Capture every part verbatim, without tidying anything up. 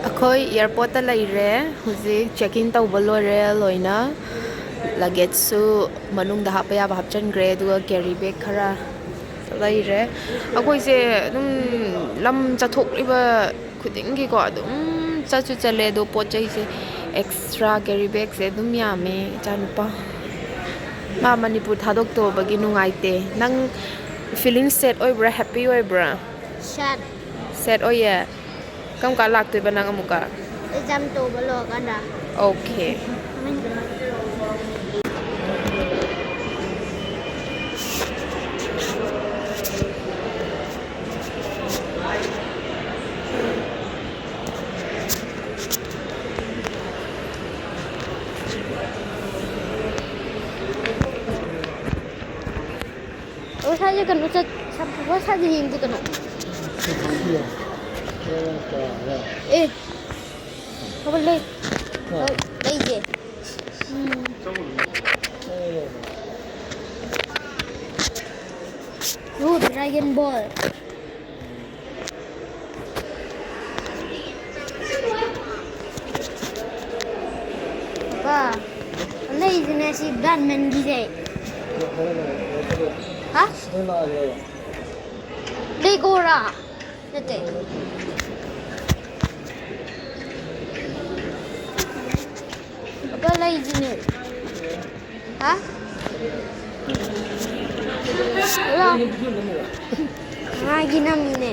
ꯑꯩꯈꯣꯏ ꯑꯦꯌꯥꯔꯄꯣꯔꯠꯇ ꯂꯩꯔꯦ꯫ ꯍꯧꯖꯤꯛ ꯆꯦꯛ ꯏꯟ ꯇꯧꯕ ꯂꯣꯏꯔꯦ ꯂꯣꯏꯅ꯫ ꯂꯒꯦꯖꯁꯨ ꯃꯅꯨꯡꯗ ꯍꯥꯞꯄ ꯌꯥꯕ ꯍꯥꯞꯆꯤꯟꯈ꯭ꯔꯦ, ꯑꯗꯨꯒ ꯀꯦꯔꯤ ꯕꯦꯒ ꯈꯔ ꯂꯩꯔꯦ꯫ ꯑꯩꯈꯣꯏꯁꯦ ꯑꯗꯨꯝ ꯂꯝ ꯆꯠꯊꯣꯛꯂꯤꯕ ꯈꯨꯗꯤꯡꯒꯤꯀꯣ ꯑꯗꯨꯝ ꯆꯠꯁꯨ ꯆꯠꯂꯦ, ꯑꯗꯣ ꯄꯣꯠ ꯆꯩꯁꯦ ꯑꯦꯛꯁꯇ꯭ꯔꯥ ꯀꯦꯔꯤ ꯕꯦꯒꯁꯦ ꯑꯗꯨꯝ ꯌꯥꯝꯃꯦ꯫ ꯏꯆꯥꯅꯨꯄꯥ ꯃꯥ ꯃꯅꯤꯄꯨꯔ ꯊꯥꯗꯣꯛꯇꯧꯕꯒꯤ ꯅꯨꯡꯉꯥꯏꯇꯦ꯫ ꯅꯪ ꯐꯤꯂꯤꯡ ꯁꯦꯠ ꯑꯣꯏꯕ꯭ꯔꯥ, ꯍꯦꯞꯄꯤ ꯑꯣꯏꯕ꯭ꯔꯥ? ꯁꯦꯠ꯫ ꯁꯦꯠ ꯑꯣꯏꯌꯦ꯫ ꯀꯔꯝ ꯀꯥꯟ ꯂꯥꯛꯇꯣꯏꯕ ꯅꯪ ꯑꯃꯨꯛꯀ? ꯑꯦꯛꯖꯥꯝ ꯇꯧꯕ ꯂꯣꯏꯔꯀꯥꯟꯗ꯫ ꯑꯣꯀꯦ꯫ ꯑꯣ ꯁ꯭ꯋꯥꯏꯁꯦ ꯀꯩꯅꯣ ꯆꯠ-, ꯁꯝ-, ꯑꯣ ꯁ꯭ꯋꯥꯏꯁꯦ ꯌꯦꯡꯁꯦ ꯀꯩꯅꯣ꯫ ꯑꯦ꯫ ꯍꯧꯒꯠꯂꯦ꯫ ꯍꯣꯏ, ꯂꯩꯁꯦ꯫ ꯎꯝ꯫ ꯔꯨ ꯗ꯭ꯔꯥꯒꯟ ꯕꯣꯜ꯫ ꯄꯥꯄꯥ, ꯂꯩꯁꯤꯅꯦ ꯁꯤ ꯕꯦꯠꯃꯦꯟꯒꯤꯁꯦ꯫ ꯍꯥ? ꯂꯦꯒꯣꯔꯥ? ꯅꯠꯇꯦ꯫ ꯄꯥꯄꯥ, ꯂꯩꯁꯤꯅꯦ꯫ ꯍꯥ? ꯍꯜꯂꯣ꯫ ꯃꯥꯒꯤ ꯅꯝꯃꯤꯅꯦ꯫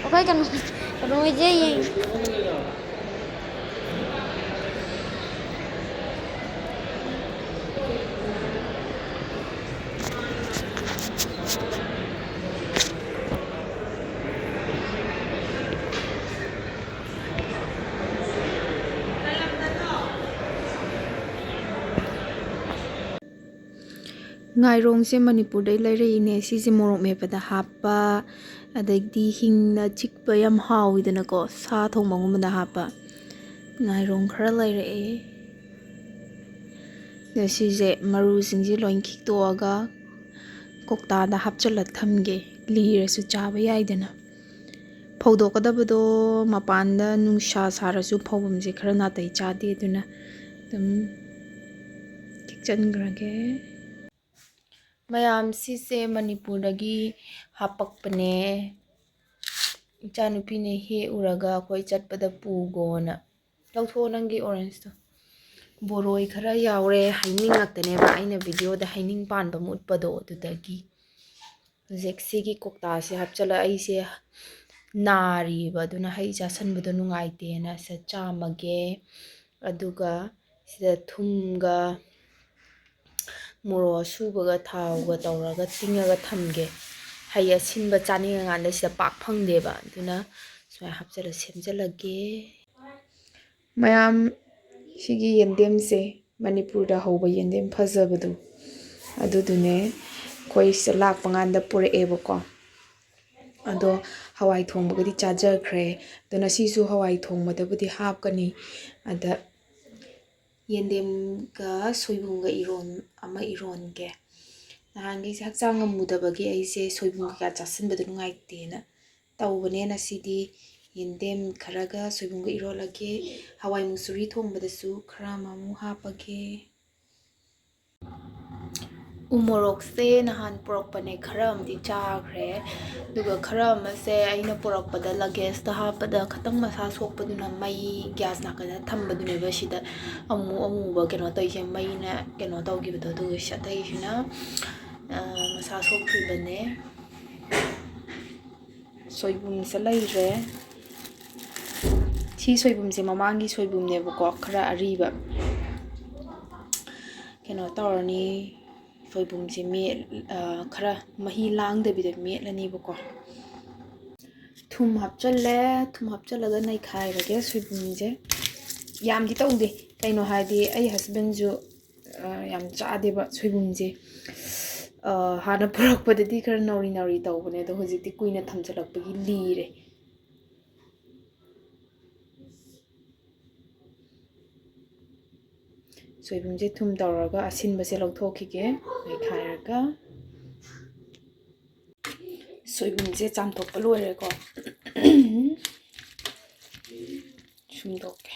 ꯑꯩꯈꯣꯏ ꯀꯩꯅꯣ, ꯀꯩꯅꯣ ꯍꯣꯏꯁꯦ ꯌꯦꯡ-, ꯉꯥꯏꯔꯣꯡꯁꯦ ꯃꯅꯤꯄꯨꯔꯗꯩ ꯂꯩꯔꯛꯏꯅꯦ꯫ ꯁꯤꯁꯦ ꯃꯣꯔꯣꯛ ꯃꯦꯠꯄꯗ ꯍꯥꯞꯄ, ꯑꯗꯩꯗꯤ ꯍꯤꯡꯅ ꯆꯤꯛꯄ ꯌꯥꯝ ꯍꯥꯎꯋꯤꯗꯅꯀꯣ, ꯁꯥ ꯊꯣꯡꯕꯒꯨꯝꯕꯗ ꯍꯥꯞꯄ꯫ ꯉꯥꯏꯔꯣꯡ ꯈꯔ ꯂꯩꯔꯛꯑꯦ꯫ ꯑꯗꯣ ꯁꯤꯁꯦ ꯃꯔꯨꯁꯤꯡꯁꯦ ꯂꯣꯏ ꯈꯤꯛꯇꯣꯛꯑꯒ ꯀꯧꯇꯥꯗ ꯍꯥꯞꯆꯤꯜꯂ ꯊꯝꯒꯦ, ꯂꯤꯔꯁꯨ ꯆꯥꯕ ꯌꯥꯏꯗꯅ꯫ ꯐꯧꯗꯣꯛꯀꯗꯕꯗꯣ ꯃꯄꯥꯟꯗ ꯅꯨꯡꯁꯥ ꯁꯥꯔꯁꯨ ꯐꯧꯐꯝꯁꯦ ꯈꯔ ꯅꯥꯇꯩ ꯆꯥꯗꯦ, ꯑꯗꯨꯅ ꯑꯗꯨꯝ ꯈꯤꯛꯆꯟꯈ꯭ꯔꯒꯦ꯫ ꯃꯌꯥꯝ, ꯁꯤꯁꯦ ꯃꯅꯤꯄꯨꯔꯗꯒꯤ ꯍꯥꯄꯛꯄꯅꯦ꯫ ꯏꯆꯥꯅꯨꯄꯤꯅ ꯍꯦꯛꯎꯔꯒ ꯑꯩꯈꯣꯏ ꯆꯠꯄꯗ ꯄꯨꯒꯣꯅ꯫ ꯂꯧꯊꯣꯛꯑꯣ ꯅꯪꯒꯤ orangeꯇꯣ꯫ ꯕꯣꯔꯣꯏ ꯈꯔ ꯌꯥꯎꯔꯦ, ꯍꯩꯅꯤꯡ ꯉꯥꯛꯇꯅꯦꯕ ꯑꯩꯅ videoꯗ ꯍꯩꯅꯤꯡ ꯄꯥꯟꯕ ꯑꯃ ꯎꯠꯄꯗꯣ, ꯑꯗꯨꯗꯒꯤ꯫ ꯍꯧꯖꯤꯛ ꯁꯤꯒꯤ ꯀꯧꯇꯥꯁꯦ ꯍꯥꯞꯆꯤꯜꯂ, ꯑꯩꯁꯦ ꯅꯥꯔꯤꯕ, ꯑꯗꯨꯅ ꯍꯩ ꯆꯥꯁꯟꯕꯗꯣ ꯅꯨꯡꯉꯥꯏꯇꯦꯅ ꯁꯤꯗ ꯆꯥꯝꯃꯒꯦ꯫ ꯑꯗꯨꯒ ꯁꯤꯗ ꯊꯨꯝꯒ ꯃꯣꯔꯣꯛ ꯑꯁꯨꯕꯒ ꯊꯥꯎꯒ ꯇꯧꯔꯒ ꯇꯤꯡꯉꯒ ꯊꯝꯒꯦ꯫ ꯍꯩ ꯑꯁꯤꯟꯕ ꯆꯥꯅꯤꯡꯉꯀꯥꯟꯗ ꯁꯤꯗ ꯄꯥꯛ ꯐꯪꯗꯦꯕ, ꯑꯗꯨꯅ ꯁꯨꯃꯥꯏꯅ ꯍꯥꯞꯆꯤꯜꯂ ꯁꯦꯝꯖꯤꯜꯂꯒꯦ꯫ ꯃꯌꯥꯝ, ꯁꯤꯒꯤ ꯌꯦꯟꯗꯦꯝꯁꯦ, ꯃꯅꯤꯄꯨꯔꯗ ꯍꯧꯕ ꯌꯦꯟꯗꯦꯝ ꯐꯖꯕꯗꯣ, ꯑꯗꯨꯗꯨꯅꯦ ꯑꯩꯈꯣꯏ ꯁꯤꯗ ꯂꯥꯛꯄ ꯀꯥꯟꯗ ꯄꯨꯔꯛꯑꯦꯕꯀꯣ꯫ ꯑꯗꯣ ꯍꯋꯥꯏ ꯊꯣꯡꯕꯒꯗꯤ ꯆꯥꯖꯈ꯭ꯔꯦ꯫ ꯑꯗꯨꯅ ꯁꯤꯁꯨ ꯍꯋꯥꯏ ꯊꯣꯡꯕꯗꯕꯨꯗꯤ ꯍꯥꯞꯀꯅꯤ꯫ ꯑꯗ ꯌꯦꯟꯗꯦꯝꯒ ꯁꯣꯏꯕꯨꯝꯒ ꯏꯔꯣꯟ-, ꯑꯃ ꯏꯔꯣꯟꯒꯦ꯫ ꯅꯍꯥꯟꯈꯩꯁꯦ ꯍꯛꯆꯥꯡ ꯉꯝꯃꯨꯗꯕꯒꯤ ꯑꯩꯁꯦ ꯁꯣꯏꯕꯨꯝ ꯀꯩꯀꯥ ꯆꯥꯁꯤꯟꯕꯗꯣ ꯅꯨꯡꯉꯥꯏꯇꯦꯅ ꯇꯧꯕꯅꯦ꯫ ꯉꯁꯤꯗꯤ ꯌꯦꯟꯗꯦꯝ ꯈꯔꯒ ꯁꯣꯏꯕꯨꯝꯒ ꯏꯔꯣꯜꯂꯒꯦ꯫ ꯍꯋꯥꯏ ꯃꯨꯁꯨꯔꯤ ꯊꯣꯡꯕꯗꯁꯨ ꯈꯔ ꯑꯃꯃꯨꯛ ꯍꯥꯞꯄꯒꯦ꯫ ꯎ ꯃꯣꯔꯣꯛꯁꯦ ꯅꯍꯥꯟ ꯄꯨꯔꯛꯄꯅꯦ, ꯈꯔ ꯑꯃꯗꯤ ꯆꯥꯈ꯭ꯔꯦ꯫ ꯑꯗꯨꯒ ꯈꯔ ꯑꯃꯁꯦ ꯑꯩꯅ ꯄꯨꯔꯛꯄꯗ luggageꯇ ꯍꯥꯞꯄꯗ ꯈꯇꯪ ꯃꯁꯥ ꯁꯣꯛꯄꯗꯨꯅ ꯃꯩ gas ꯅꯥꯀꯟꯗ ꯊꯝꯕꯗꯨꯅꯦꯕ ꯁꯤꯗ ꯑꯃꯨ ꯑꯃꯨꯕ ꯀꯩꯅꯣ ꯇꯧꯔꯤꯁꯦ, ꯃꯩꯅ ꯀꯩꯅꯣ ꯇꯧꯈꯤꯕꯗꯣ꯫ ꯑꯗꯨꯒ ꯁꯤ ꯑꯇꯩꯁꯤꯅ, ꯑ, ꯃꯁꯥ ꯁꯣꯛꯇ꯭ꯔꯤꯕꯅꯦ꯫ ꯁꯣꯏꯕꯨꯝꯁꯦ ꯂꯩꯔꯦ꯫ ꯁꯤ ꯁꯣꯏꯕꯨꯝꯁꯦ ꯃꯃꯥꯡꯒꯤ ꯁꯣꯏꯕꯨꯝꯅꯦꯕꯀꯣ, ꯈꯔ ꯑꯔꯤꯕ꯫ ꯀꯩꯅꯣ ꯇꯧꯔꯅꯤ, ꯁꯣꯏꯕꯨꯝꯁꯦ ꯃꯦꯠ-, ꯑ, ꯈꯔ ꯃꯍꯤ ꯂꯥꯡꯗꯕꯤꯗ ꯃꯦꯠꯂꯅꯤꯕꯀꯣ꯫ ꯊꯨꯝ ꯍꯥꯞꯆꯜꯂꯦ꯫ ꯊꯨꯝ ꯍꯥꯞꯆꯜꯂꯒ ꯅꯩꯈꯥꯏꯔꯒꯦ ꯁꯣꯏꯕꯨꯝꯁꯦ꯫ ꯌꯥꯝꯗꯤ ꯇꯧꯗꯦ, ꯀꯩꯅꯣ ꯍꯥꯏꯗꯤ ꯑꯩ husbandꯁꯨ, ꯑ, ꯌꯥꯝ ꯆꯥꯗꯦꯕ ꯁꯣꯏꯕꯨꯝꯁꯦ꯫ ꯑ, ꯍꯥꯟꯅ ꯄꯨꯔꯛꯄꯗꯗꯤ ꯈꯔ ꯅꯧꯔꯤ ꯅꯧꯔꯤ ꯇꯧꯕꯅꯦ, ꯑꯗꯣ ꯍꯧꯖꯤꯛꯇꯤ ꯀꯨꯏꯅ ꯊꯝꯖꯤꯜꯂꯛꯄꯒꯤ ꯂꯤꯔꯦ꯫ ꯁꯣꯏꯕꯨꯝꯁꯦ ꯊꯨꯝ ꯇꯧꯔꯒ ꯑꯁꯤꯟꯕꯁꯦ ꯂꯧꯊꯣꯛꯈꯤꯒꯦ, ꯅꯩꯈꯥꯏꯔꯒ꯫ ꯁꯣꯏꯕꯨꯝꯁꯦ ꯆꯥꯝꯊꯣꯛꯄ ꯂꯣꯏꯔꯦꯀꯣ꯫ ꯍꯨꯝꯗꯣꯛꯀꯦ꯫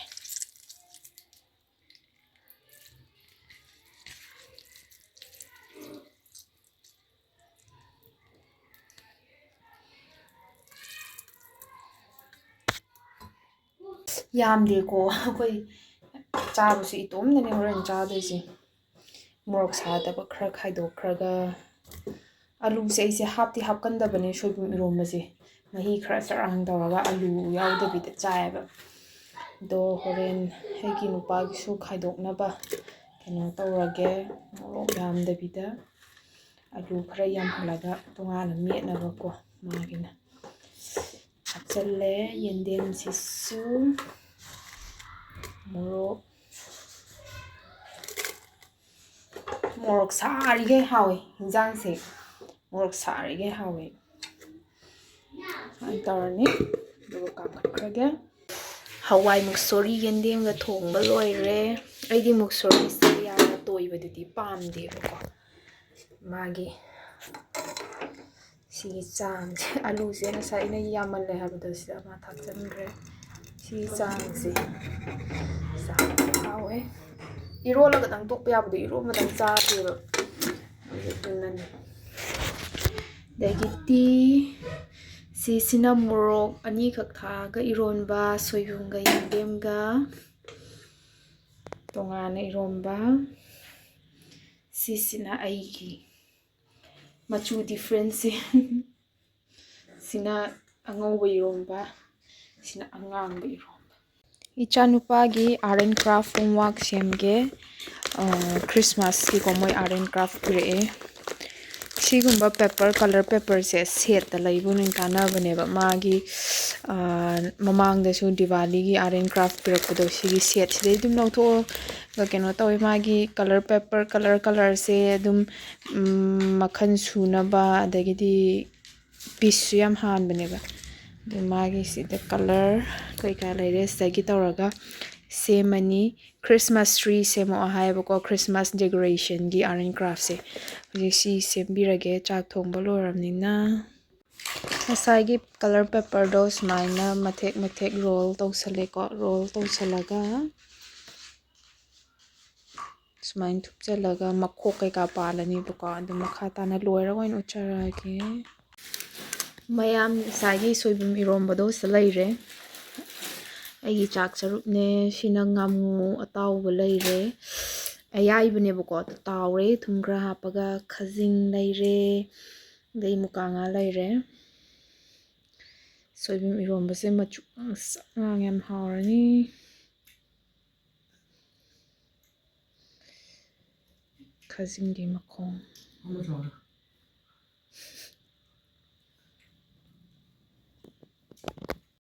ꯌꯥꯝꯗꯦꯀꯣ, ꯑꯩꯈꯣꯏ ꯆꯥꯕꯁꯨ ꯏꯇꯣꯝꯗꯅꯦ ꯍꯣꯔꯦꯟ ꯆꯥꯗꯣꯏꯁꯦ꯫ ꯃꯣꯔꯣꯛ ꯁꯥꯗꯕ ꯈꯔ ꯈꯥꯏꯗꯣꯛꯈ꯭ꯔꯒ, ꯑꯂꯨꯁꯦ ꯑꯩꯁꯦ ꯍꯥꯞꯇꯤ ꯍꯥꯞꯀꯟꯗꯕꯅꯦ ꯁꯣꯏꯕꯨꯝ ꯏꯔꯣꯝꯕꯁꯦ, ꯃꯍꯤ ꯈꯔ ꯆꯔꯥꯡ ꯇꯧꯔꯒ ꯑꯂꯨ ꯌꯥꯎꯗꯕꯤꯗ ꯆꯥꯏꯌꯦꯕ꯫ ꯑꯗꯣ ꯍꯣꯔꯦꯟ ꯑꯩꯒꯤ ꯅꯨꯄꯥꯒꯤꯁꯨ ꯈꯥꯏꯗꯣꯛꯅꯕ ꯀꯩꯅꯣ ꯇꯧꯔꯒꯦ, ꯃꯣꯔꯣꯛ ꯌꯥꯝꯗꯕꯤꯗ ꯑꯂꯨ ꯈꯔ ꯌꯥꯝꯍꯜꯂꯒ ꯇꯣꯉꯥꯟꯅ ꯃꯦꯠꯅꯕꯀꯣ ꯃꯥꯒꯤꯅ꯫ ꯍꯥꯞꯆꯜꯂꯦ ꯌꯦꯟꯗꯦꯝꯁꯤꯁꯨ꯫ ꯃꯣꯔꯣꯛ, ꯃꯣꯔꯣꯛ ꯁꯥꯔꯤꯈꯩ ꯍꯥꯎꯋꯦ ꯌꯦꯟꯖꯥꯡꯁꯦ, ꯃꯣꯔꯣꯛ ꯁꯥꯔꯤꯈꯩ ꯍꯥꯎꯋꯦ꯫ ꯁꯨꯃꯥꯏꯅ ꯇꯧꯔꯅꯤ, ꯑꯗꯨꯒ ꯀꯥꯝꯈꯠꯈ꯭ꯔꯒꯦ꯫ ꯍꯋꯥꯏ ꯃꯨꯛꯁꯣꯔꯤ ꯌꯦꯟꯗꯦꯝꯒ ꯊꯣꯡꯕ ꯂꯣꯏꯔꯦ꯫ ꯑꯩꯗꯤ ꯃꯨꯛꯁꯣꯔꯤꯁꯦ ꯌꯥꯝꯅ ꯇꯣꯏꯕꯗꯨꯗꯤ ꯄꯥꯝꯗꯦꯕꯀꯣ꯫ ꯃꯥꯒꯤ ꯁꯤꯒꯤ ꯆꯥꯡꯁꯦ, ꯑꯂꯨꯁꯦ ꯉꯁꯥꯏ ꯑꯩꯅ ꯌꯥꯝꯃꯜꯂꯦ ꯍꯥꯏꯕꯗꯣ ꯁꯤꯗ ꯑꯃ ꯊꯥꯛꯆꯟꯈ꯭ꯔꯦ꯫ ꯁꯤꯒꯤ ꯆꯥꯡꯁꯦ ꯆꯥꯕ ꯍꯥꯎꯋꯦ꯫ ꯏꯔꯣꯜꯂꯒꯗꯪ ꯇꯣꯛꯄ ꯌꯥꯕꯗꯣ, ꯏꯔꯣꯟꯕꯗꯪ ꯆꯥꯗꯦꯕ꯫ ꯑꯗꯨꯗꯨꯅꯅꯦ꯫ ꯑꯗꯒꯤꯗꯤ ꯁꯤꯁꯤꯅ ꯃꯣꯔꯣꯛ ꯑꯅꯤꯈꯛ ꯊꯥꯛꯑꯒ ꯏꯔꯣꯟꯕ, ꯁꯣꯏꯕꯨꯝꯒ ꯌꯦꯟꯗꯦꯝꯒ ꯇꯣꯉꯥꯟꯅ ꯏꯔꯣꯟꯕ꯫ ꯁꯤꯁꯤꯅ ꯑꯩꯒꯤ ꯃꯆꯨ ꯗꯤꯐ꯭ꯔꯦꯟꯁꯁꯦ꯫ ꯁꯤꯅ ꯑꯉꯧꯕ ꯏꯔꯣꯝꯕ, ꯁꯤꯅ ꯑꯉꯥꯡꯕ ꯏꯔꯣꯝꯕ꯫ ꯏꯆꯥꯅꯨꯄꯥꯒꯤ art and craft homework ꯁꯦꯝꯒꯦ꯫ ꯑ, Christmasꯀꯤꯀꯣ ꯃꯣꯏ art and craft ꯄꯤꯔꯛꯑꯦ꯫ ꯁꯤꯒꯨꯝꯕ paper, colour paperꯁꯦ setꯇ ꯂꯩꯕꯅ ꯍꯦꯟꯅ ꯀꯥꯟꯅꯕꯅꯦꯕ꯫ ꯃꯥꯒꯤ, ꯑ, ꯃꯃꯥꯡꯗꯁꯨ ꯗꯤꯋꯥꯂꯤꯒꯤ art and craft ꯄꯤꯔꯛꯄꯗꯣ ꯁꯤꯒꯤ setꯁꯤꯗꯩ ꯑꯗꯨꯝ ꯂꯧꯊꯣꯛꯑꯒ ꯀꯩꯅꯣ ꯇꯧꯋꯦ꯫ ꯃꯥꯒꯤ colour paper, colour, colourꯁꯦ ꯑꯗꯨꯝ, ꯎꯝ, ꯃꯈꯜ ꯁꯨꯅꯕ, ꯑꯗꯒꯤꯗꯤ pieceꯁꯨ ꯌꯥꯝ ꯍꯥꯟꯕꯅꯦꯕ꯫ ꯑꯗꯨ ꯃꯥꯒꯤ ꯁꯤꯗ colour ꯀꯩꯀꯥ ꯂꯩꯔꯦ, ꯁꯤꯗꯒꯤ ꯇꯧꯔꯒ ꯁꯦꯝꯃꯅꯤ꯫ Christmas tree ꯁꯦꯝꯃꯛꯑꯣ ꯍꯥꯏꯌꯦꯕꯀꯣ, Christmas decorationꯒꯤ art and craftꯁꯦ꯫ ꯍꯧꯖꯤꯛ ꯁꯤ ꯁꯦꯝꯕꯤꯔꯒꯦ, ꯆꯥꯛ ꯊꯣꯡꯕ ꯂꯣꯏꯔꯕꯅꯤꯅ꯫ ꯉꯁꯥꯏꯒꯤ ꯀꯂꯔ ꯄꯦꯄꯔꯗꯣ ꯁꯨꯃꯥꯏꯅ ꯃꯊꯦꯛ ꯃꯊꯦꯛ ꯔꯣꯜ ꯇꯧꯁꯜꯂꯦꯀꯣ꯫ ꯔꯣꯜ ꯇꯧꯁꯜꯂꯒ ꯁꯨꯃꯥꯏꯅ ꯊꯨꯞꯆꯜꯂꯒ ꯃꯈꯣꯛ ꯀꯩꯀꯥ ꯄꯥꯜꯂꯅꯤꯕꯀꯣ꯫ ꯑꯗꯨ ꯃꯈꯥ ꯇꯥꯅ ꯂꯣꯏꯔꯒ ꯑꯣꯏꯅ ꯎꯠꯆꯔꯛꯑꯒꯦ꯫ ꯃꯌꯥꯝ ꯉꯁꯥꯏꯒꯤ ꯁꯣꯏꯕꯨꯝ ꯏꯔꯣꯝꯕꯗꯣ ꯁꯤꯗ ꯂꯩꯔꯦ꯫ ꯑꯩꯒꯤ ꯆꯥꯛ ꯆꯔꯨꯛꯅꯦ꯫ ꯁꯤꯅ ꯉꯥꯃꯨ ꯑꯇꯥꯎꯕ ꯂꯩꯔꯦ꯫ ꯑꯌꯥꯏꯕꯅꯦꯕꯀꯣ꯫ ꯑꯗꯨ ꯇꯥꯎꯔꯦ꯫ ꯊꯨꯝ ꯈꯔ ꯍꯥꯞꯄꯒ ꯈꯥꯖꯤꯡ ꯂꯩꯔꯦ꯫ ꯑꯗꯩ ꯃꯨꯀꯥ ꯉꯥ ꯂꯩꯔꯦ꯫ ꯁꯣꯏꯕꯨꯝ ꯏꯔꯣꯝꯕꯁꯦ ꯃꯆꯨ ꯉꯥꯡꯁꯪ ꯉꯥꯡ ꯌꯥꯝ ꯍꯥꯎꯔꯅꯤ꯫ ꯈꯥꯖꯤꯡꯒꯤ ꯃꯈꯣꯡ꯫